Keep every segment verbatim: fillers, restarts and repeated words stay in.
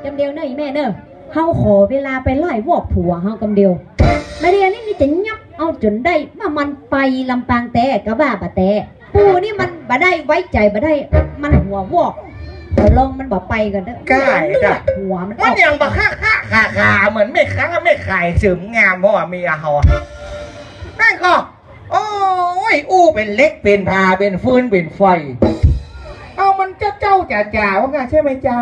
กำเดียวเน่อ อี่แม่เน่อ เฮาขอเวลาไปไล่วอกผัวเฮากำเดียว มาเดี๋ยวนี้นี่จะยับเอาจ๋นได้ ว่ามันไปลำปางแต๊ กาว่าบ่าแต๊ ปู่นี่มันบ่ได้ไว้ใจ๋บ่ได้ มันหัววอก ขอลองมันบ่ไปก่อนเน่อ ก้า เลือดหัวมันออก มันยังบ่คะคะขาขา เหมือนแม่ค้าแม่ขายเสริมงาม เพราะว่าเมียเฮา นั่นก็ โอ้ย อู้เป๋นเหล็กเป๋นผา เป๋นฟืนเป๋นไฟ เอามันเจ้าเจ้าจ๋าจ๋าว่าไง ใช่ไหมจ๊ะ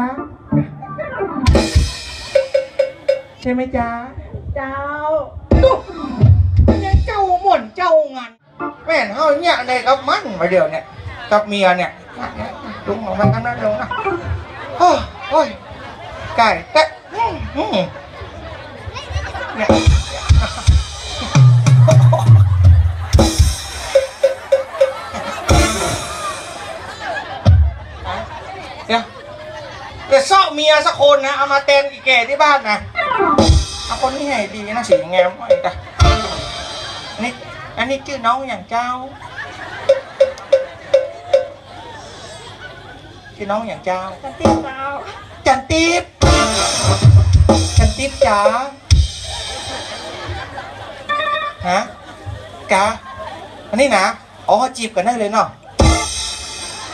ใช่ไหมจ๊ะ เจ้า ตุ๊ มันยังเจ้าม่วนเจ้างัน แม่นเฮาเยียะใดกับมันมาเดี๋ยวเนี่ย กับเมียเนี่ย ลุงออกมาทางนั้นลุงนะ โอ้ย โอ้ย ไก่แต๊ อืม อืม เนี่ย เดี๋ยว เดี๋ยวเซาะเมียสักคนนะ เอามาแตนอี่แก่ตี้บ้านนะ เอาคนนี้หื้อดีนะ สีงาม ไอ้ตา นี่ อันนี้จื้อน้องหยังเจ้า จื้อน้องหยังเจ้า จันติ๊บเจ้า จันติ๊บ จันติ๊บจ๋า ฮะ จ๋า อันนี้นะ อ๋อ จีบกั๋นได้เลยเนาะ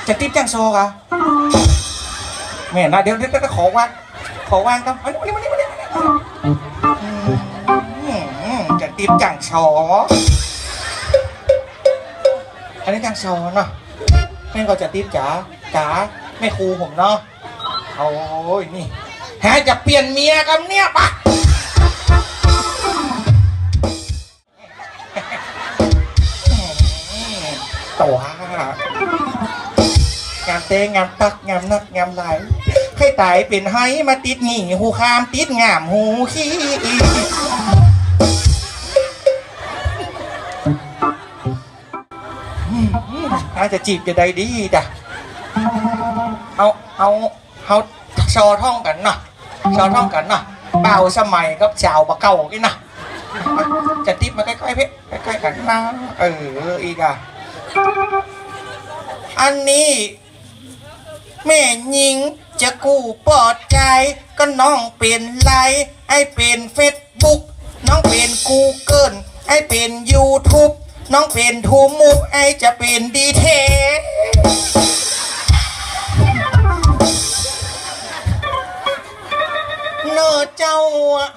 จันติ๊บจ้างซอก่ะ แม่นะ เดี๋ยว เดี๋ยว เดี๋ยว ขอวาง ขอวางก่อน มานี่ มานี่ มานี่ มานี่ อืม จันติ๊บจ้างซอ อันนี้จ้างซอเนาะ แม่นก่อ จันติ๊บจ๋า จ๋า แม่ครูผมเนาะ โอ้ย นี่ หาจะเปลี่ยนเมียกำเนี่ยปะ ตั๋ว งามแต๊ งามตั๊ก งามนัก งามหลาย ใค่ต๋ายเป๋นไฮมาติดหนี้ ฮู้คามติดง่าม ฮู้ขี้ อืม อืม อาจจะจีบจะได้ดีจ้ะ เอา เอา เฮาซอท่องกั๋นเนาะ ซอท่องกั๋นเนาะ บ่าวสมัยกับสาวบ่าเก่านี่นะ จันติ๊บมาใก้ๆ เพ่ ใก้ๆ กั๋นนะ เออ อีกอ่ะ อันนี้ แม่ญิงจะกู้ปอใจ๋ ก็น้องเป๋นไลน์ ไอ้เป๋นเฟซ บุ๊ก น้องเป๋นกูเกิล ไอ้เป๋นยูทูบ น้องเป๋นทูมูฟ ไอ้จะเป๋นดีเทค เน่อเจ้าอะ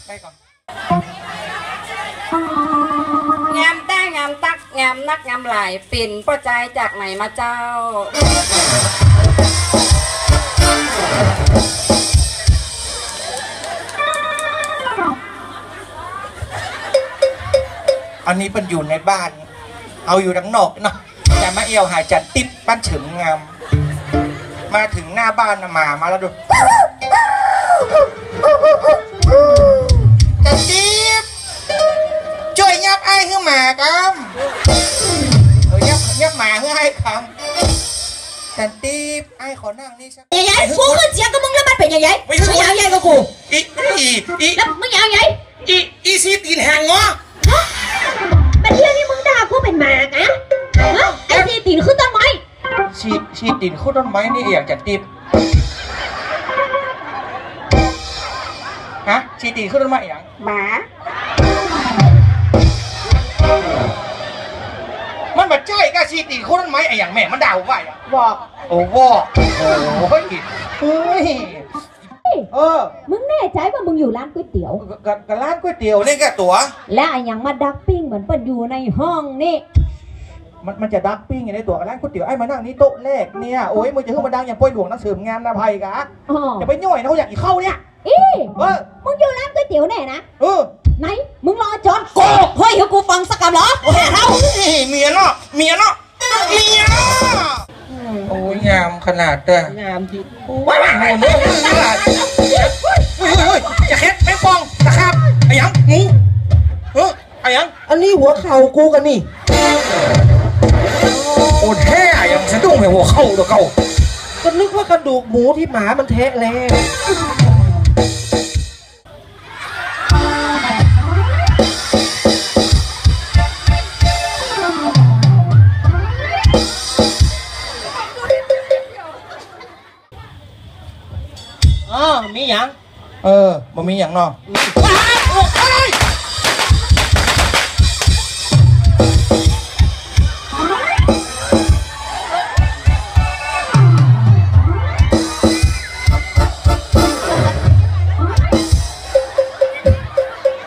ไปก่อน งามแต๊ งามตั๊ก งามนัก งามหลาย เป๋นป้อจายจากไหนมาเจ้า อันนี้เปิ้นอยู่ในบ้าน เอาอยู่ตังนอกเนาะ จะมาเอี่ยวหาจันติ๊บบ้านเฉิมงาม มาเถิงหน้าบ้านน่ะ หมามาแล้วดู จันติ๊บ จ้วยยับอ้ายหื้อหมากำ เออ ยับ ยับหมาหื้ออ้ายกำ จันติ๊บ อ้ายขอนั่งนี่สัก ใหญ่ๆ กูขึ้นเสียงกับมึงแล้วมันเป๋นใหญ่ๆ ไม่ใช่ มึงอยากใหญ่กว่ากู อี อี อี แล้วมึงอยากใหญ่ อี อีสี่ตี๋นหางงอ ฮะ บัดเดี๋ยวนี้มึงด่ากูเป๋นหมากะ ฮะ ไอ้สี่ตี๋นขึ้นต้นไม้ สี่ สี่ตี๋นขึ้นต้นไม้นี่อะหยังจันติ๊บ ฮะ สี่ตี๋นขึ้นต้นไม้อะหยัง หมา มันบ่ใจ้ก้า สี่ตี๋นขึ้นต้นไม้อะหยังแม่ มันด่าผมว่าอะหยัง วอก โอ้ วอก โอ้ย เฮ้ย เออ มึงแน่ใจ๋ว่ามึงอยู่ร้านก๋วยเตี๋ยว ก็ ก็ ก็ร้านก๋วยเตี๋ยวนี่แกตั๋ว แล้วอะหยังมาดักปิ้งเหมือนเปิ้นอยู่ในห้องนี่ มัน มันจะดักปิ้งอย่างนี้ตั๋ว ร้านก๋วยเตี๋ยว ไอ้มานั่งนี่โต๊ะแรกเนี่ย โอ้ย มึงจะหื้อมาดังอย่างป้อยหลวงนะ เสริมงามนาภัยกะ อ๋อ จะไปย่อยนะ เขาอยากกิ๋นข้าวเนี่ย อี้ เออ มึงอยู่ร้านก๋วยเตี๋ยวแน่นะ เออ ไหน มึงรอจอน โกหก เฮ้ย หื้อกูฟังสักกำเหรอ โอ้ย แม่เฒ่า เมียเนาะ เมียเนาะ เมียเนาะ โอ้ย งามขนาดเด้อ งามจริง โอ้ย โอ้ย โอ้ย โอ้ย จะเฮ็ดแมงป่อง ตะขาบ อะหยัง หมู เออ อะหยัง อันนี้หัวเข่ากูกะนี่ โอ้แท้ อะหยังสะดุ้งแม่หัวเข่าตั๋วเก่า ก็นึกว่ากระดูกหมูตี้หมามันแทะแล้ว อ๋อ มีหยัง เออ บ่มีหยังเนาะ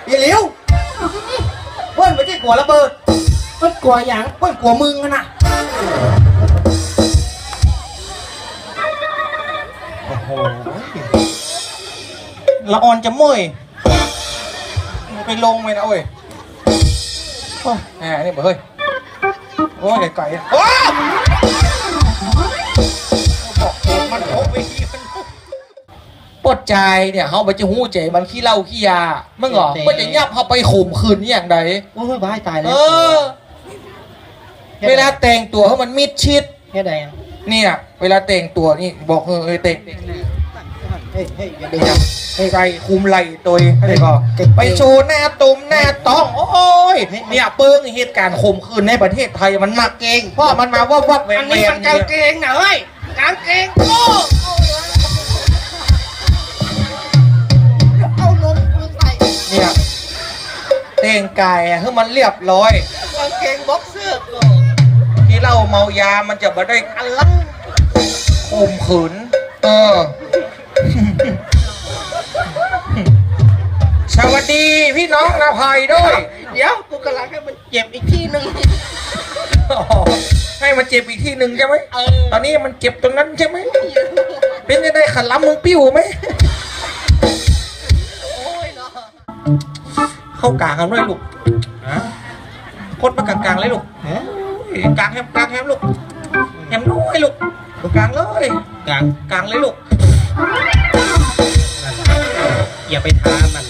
อีหลิว เปิ้นบ่ใจ้กั๋วระเบิด เปิ้นกั๋วหยัง เปิ้นกั๋วมึงหั้นน่ะ โอ้โห ละอ่อนจะเมื่อย ไปลงไปนะเว้ย โอ้ย อ่า นี่บ่เฮ้ย โอ้ย ไกลๆ อ่ะ โอ้ย บอกมันโอ้ย ปวดใจ๋เนี่ย เฮาบ่ใจ้ฮู้ใจ๋มันขี้เหล้าขี้ยา มึงเหรอ เจ๊ มันจะยับเฮาไปข่มขืนอย่างใด โอ้ย บ้าต๋ายแล้ว เออ เวลาแต่งตั๋วให้มันมิดชิด เฮ็ดใดอะ เนี่ย เวลาแต่งตั๋วนี่ บอก เออ เออ แต่ง เฮ้ย เฮ้ย อย่าดึง เนี่ย เฮ้ย ใส่คลุมไหล่ตวย เข้าใจ๋ก่อ เก่งๆ ไปโชว์หน้าตุ่มหน้าต๊อง โอ้ย เฮ้ย เนี่ย เปิ้งเหตุก๋ารณ์ข่มขืนในประเทศไทยมันนัก เก่ง เพราะมันมาวับๆแวมๆ อันนี้มันกางเกงนะเฮ้ย กางเกงโป้ เอานมกูใส่ เนี่ย แต่งก๋ายอะ หื้อมันเรียบร้อย กางเกงบ็อกเซอร์ก่อน ขี้เหล้าเมายามันจะบ่ได้ อันละ ข่มขืน เออ สวัสดีพี่น้องนาไพด้วย เดี๋ยว กูก๋ำลังหื้อมัน เจ็บอีกตี้นึ่ง อ๋อ หื้อมันเจ็บอีกตี้นึ่งใจ้ไหม เออ ต๋อนนี้มันเจ็บตรงนั้นใจ้ไหม เออ เป๋นยังไง ขาลำมึงปิ้วไหม โอ้ยเนาะ เข้ากลางกันด้วยลูก ฮะ คดมากลางๆเลยลูก ฮะ โอ้ย กลางแฮม กลางแฮมลูก แฮมด้วยลูก กลางเลย กลาง กลางเลยลูก อย่าไปท้ามัน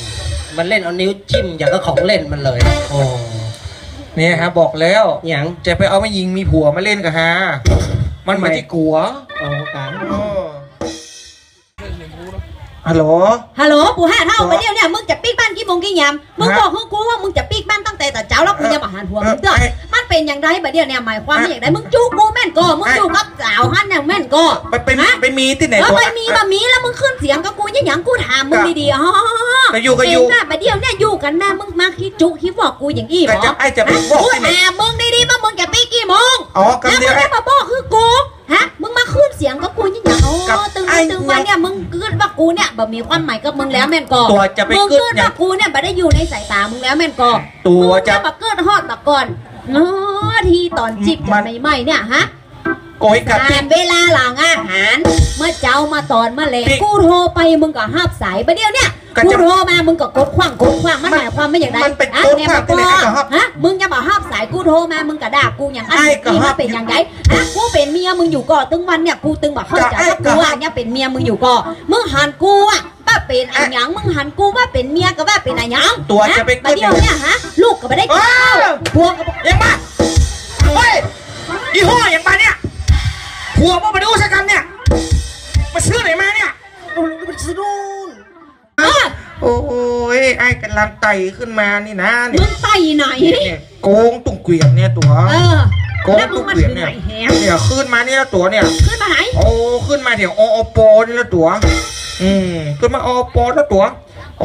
มันเล่นเอานิ้วจิ้มอย่างกับของเล่นมันเลย โอ้ เนี่ยฮะ บอกแล้ว หยัง จะไปเอาแม่ญิงมีผัวมาเล่นกับฮา มันบ่ใจ้กั๋ว อ๋อ ครับ เออ ฮัลโหล ฮัลโหล ปู่ห้าเฒ่า ครับ บ่าเดี่ยวเนี่ย มึงจะปิ๊กบ้านกี่โมงกี่ยาม มึง ฮะ บอกหื้อกูว่ามึงจะปิ๊กบ้านตั้งแต่ต๋อนเจ๊าแล้ว กูยังบ่หันหัวมึงเตื้อ เออ เออ มันเป๋นอย่างใดบ่าเดี่ยวเนี่ย หมายความว่าอย่างใด มึงจู๊กูแม่นก่อ มึงจู๊กับสาวหั้นอย่างแม่นก่อ ไป ไป ฮะ ไปมีตี้ไหน เออ ก่อ ไปมีบ่มีแล้ว มึงขึ้นเสียงกับกูยังหยัง กูถามมึงดีๆ อ๋อ ก็อยู่ ก็อยู่ เห็นหน้าบ่าเดี่ยวเนี่ย อยู่กั๋นมา มึงมาขี้จุขี้วอกกูอย่างอี้บ่ ก็จะ ไอ้จะไป ฮะ วอกตี้ไหน กูถามมึงดีๆ ว่ามึงจะปิ๊กกี่โมง อ๋อ กำเดียว แล้วมึงได้มาบอกหื้อกู ฮะ มึงมาขึ้นเสียงกับกูยังหยัง อ๋อ กับ ตึง ไอ้ ตึงวันเนี่ย มึงกึ๊ดว่ากูเนี่ยบ่มีความหมายกับมึงแล้วแม่นก่อ ตั๋วจะไป มึงกึ๊ด กึ๊ดว่า หยัง กูเนี่ยบ่ได้อยู่ในสายต๋ามึงแล้วแม่นก่อ ตั๋วจะ มึงเนี่ยบ่กึ๊ดฮอดบ่ก่อน เออ ตี้ต๋อนจีบกั๋นใหม่ๆเนี่ย ฮะ โกยกะปิ๊ก ต๋ามเวลาหลังอาหาร เมื่อเจ๊ามาต๋อนเมื่อแลง ปิ๊ก กูโทรไปมึงก็ฮับสาย บ่าเดี่ยวเนี่ย ก็จะ กูโทรมามึงก็กดขว้าง กดขว้าง มันหมายความว่าอย่างใด มันเป็น ฮะ กดขว้าง เนี่ย ตี้ไหน ก็ฮับ ฮะ มึงจะบ่ฮับสาย กูโทรมามึงก็ด่ากูอย่างนั้น ไอ้ก็ฮับ นี่มันเป๋นอย่างใด ฮะ กูเป๋นเมียมึงอยู่ก่อ ตึงวันเนี่ย กูตึงบ่เข้าใจ๋ ก็ไอ้ ว่ากู ก็ฮับ เนี่ยเป๋นเมียมึงอยู่ก่อ มึงหันกูอะว่าเป๋นอะหยัง มึงหันกูว่าเป๋นเมียก็ว่าเป๋นอะหยัง ตั๋ว ฮะ จะไปกึ๊ด บ่าเดี่ยวเนี่ย ฮะ ลูกก็บ่ได้กิ๋นข้าว เออ ผัวก็บ่ ยังมา เฮ้ย อีห้อหยังมาเนี่ย ผัวมึงมาดูสักกำเนี่ย มาซื้อไหนมาเนี่ย มันสะดุ้ง เออ โอ้ย ไอ้ก๋ำลังไต่ขึ้นมานี่นะเนี่ย มึงไต่ไหน เนี่ย โกงตุ้งเกวียนเนี่ยตั๋ว เออ โกงตุ้งเกวียนเนี่ย แล้วมึงมาถึงไหนแฮะ เนี่ย ขึ้นมาเนี่ยตั๋วเนี่ย ขึ้นมาไหน โอ้ ขึ้นมาแถว ออป นี่ละตั๋ว อืม ขึ้นมา ออป แล้วตั๋ว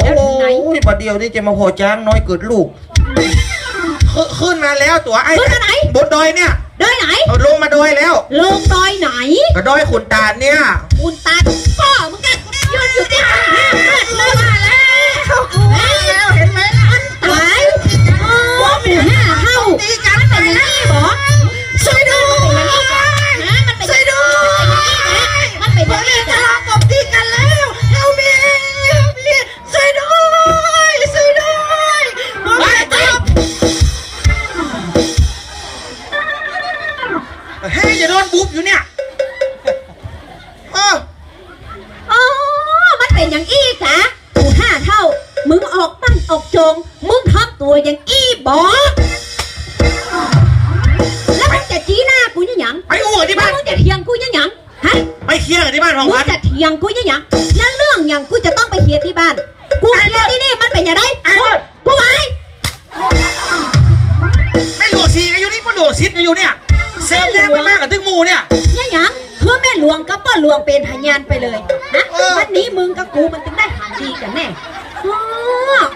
แล้วถึงไหน โอ้ย บ่าเดี่ยวนี่จะมาผ่อจ๊างน้อยเกิดลูก ขึ้น ขึ้นมาแล้วตั๋ว ไอ้ ขึ้นมาไหน บนดอยเนี่ย ดอยไหน เอาลงมาดอยแล้ว ลงดอยไหน ก็ดอยขุนตาลเนี่ย ขุนตาล ป้อมึงก็ยืนอยู่ตี้นี่ ห้ามเลือดเลย มาแล้ว เห็นไหมล่ะ ต๋าย โอ้ ปู่ห้าเฒ่า มันเป๋นอย่างอี้บ่ ช่วยด้วย ฮะ มันเป๋นอย่างอี้บ่ ช่วยด้วย มันเป๋นอย่างอี้บ่ มันเป๋นอย่างอี้บ่ ผัวเมียทะเลาะตบตีกันแล้ว เอาเมีย เอาเมีย ช่วยด้วย ช่วยด้วย เฮ้ย อย่าโดนบุบอยู่เนี่ย เออ อ๋อ มันเป๋นอย่างอี้กะ ปู่ห้าเฒ่า มึงออกบ้านออกจอง มึงทำตั๋วอย่างอี้บ่ แล้วมึงจะจี๊หน้ากูยังหยัง ไปอู้ตี้บ้าน แล้วมึงจะเถียงกูยังหยัง ฮะ ไปเคลียร์ตี้บ้านของ มึง พัน จะเถียงกูยังหยัง แล้วเรื่องหยังกูจะต้องไปเคลียร์ตี้บ้าน กูเคลียร์ตี้นี่มันเป๋นอย่างใด ไอ้ กูไหว แม่หลวงศรีก็อยู่นี่ พ่อหลวงสิทธิ์ก็อยู่เนี่ย เสพยาไปมากกับตึงหมู่เนี่ย เนี่ยหยัง คือแม่หลวงกับป้อหลวงเป๋นพยานไปเลย ฮะ เออ วันนี้มึงก็ กูมันตึงได้หางดีกั๋นแน่ อ้อ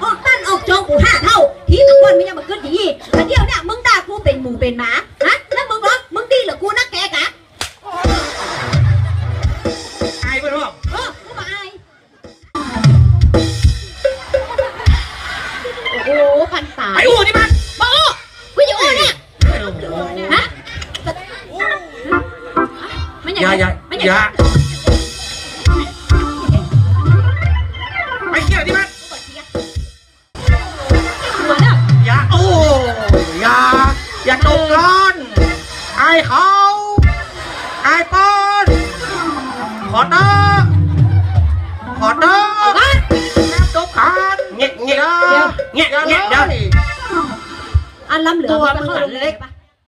ออกตันออกจองกูห้าเต้า ทีตะก่อนมึงยังบ่กึ๊ดดี แต่เดี๋ยวเนี่ยมึงด่ากูเป๋นหมูเป๋นหมา ฮะ แล้วมึงเหรอ มึงดีเหลือกูนักแกกะ อายเปิ้นบ่ เออ กูบ่อาย โอ้โห พันต๋าย ไปอู้ตี้มัน บ่อู้ กูจะอู้เนี่ย ฮะ มันใหญ่ อย่า อย่า มันใหญ่ อย่า ไปเขี่ยตี้มัน หัวเนี่ย อย่า โอ้ อย่า อย่าตบก้อน อายเขา อายเปิ้น ขอโต้ษ ขอโต้ษ ฮะ ตบก้อน เงียบ เงียบ อย่า เดี๋ยว เงียบ อย่า เงียบ เดี๋ยว เลย อันล้ำเหลือ ตั๋ว มันจะเข้าโรงเรียน มึงอะเล็ก ปะ